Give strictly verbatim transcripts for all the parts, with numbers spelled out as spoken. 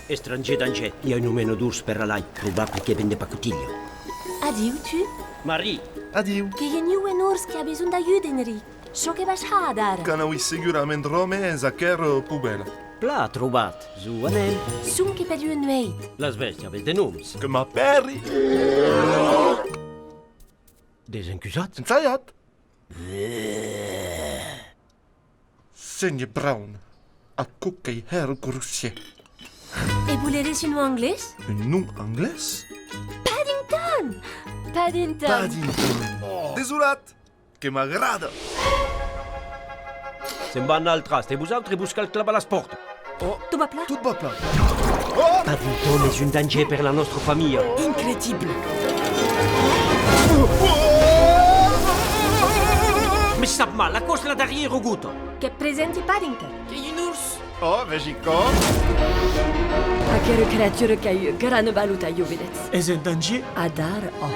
Estrangièr, dangièr, i a un omena d'ors per alai, probable que ven de pacotilha. Adiu, tu. Marie! Adiu! Que i a un ors qui a besonh d'ajut, Enric. Çò que vas har adara? Qu'anam segurament ròme en aquera pobèla. Plan trobat, zo anem. Sonque per ua nueit. Las bèstias avèn de noms. Que m'apèri Desencusat. Ensajat! Sénher Brown, aquò qu'ei hèra grossièr. E voleretz un nom anglés? Un nom anglés? Paddington! Paddington! Paddington! Desolat! Que m'agrada! Se'n va anar al trast, e vosautres vos cal clavar las pòrtas. Oh! Tot va plan? Tot va plan. Oh! Paddington es un dangièr per la nòstra familha. Incredible! Me sap mal, aquò's la darrièra gota. Que presenti Paddington. Qu'ei un ors. Oh, vegi com. Aquera creatura qu'a ua grana valor, jo, vedetz. Es en dangièr? Adara, ò.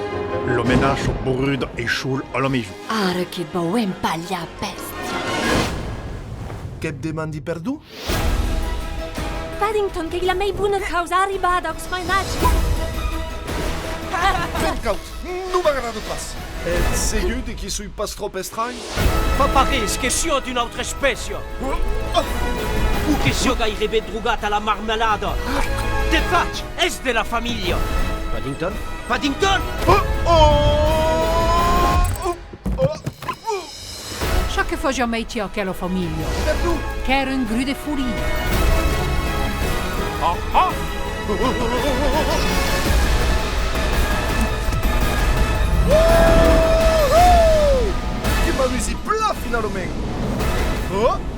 L'omenaç bruda e sol a la maison. Ara que't vau empalhar, bèstia. Que't demandi perdon? Paddington, qu'ei la mei bona causa arribada aus mainatges. Fèm caud, non m'agrada pas. Ets segur de qui soi pas tròp estranh? Fa pas res, que siá d'una autra espècia. O que siá gaireben drogat a la marmelada. De fach, es de la familha. Paddington? Paddington! Oh, oh! Oh, oh! Çò que fasiá mestièr aquela familha? Perdon! Qu'èra un grut de folia. Ah, ah! Que m'amusi plan, finalament! Oh!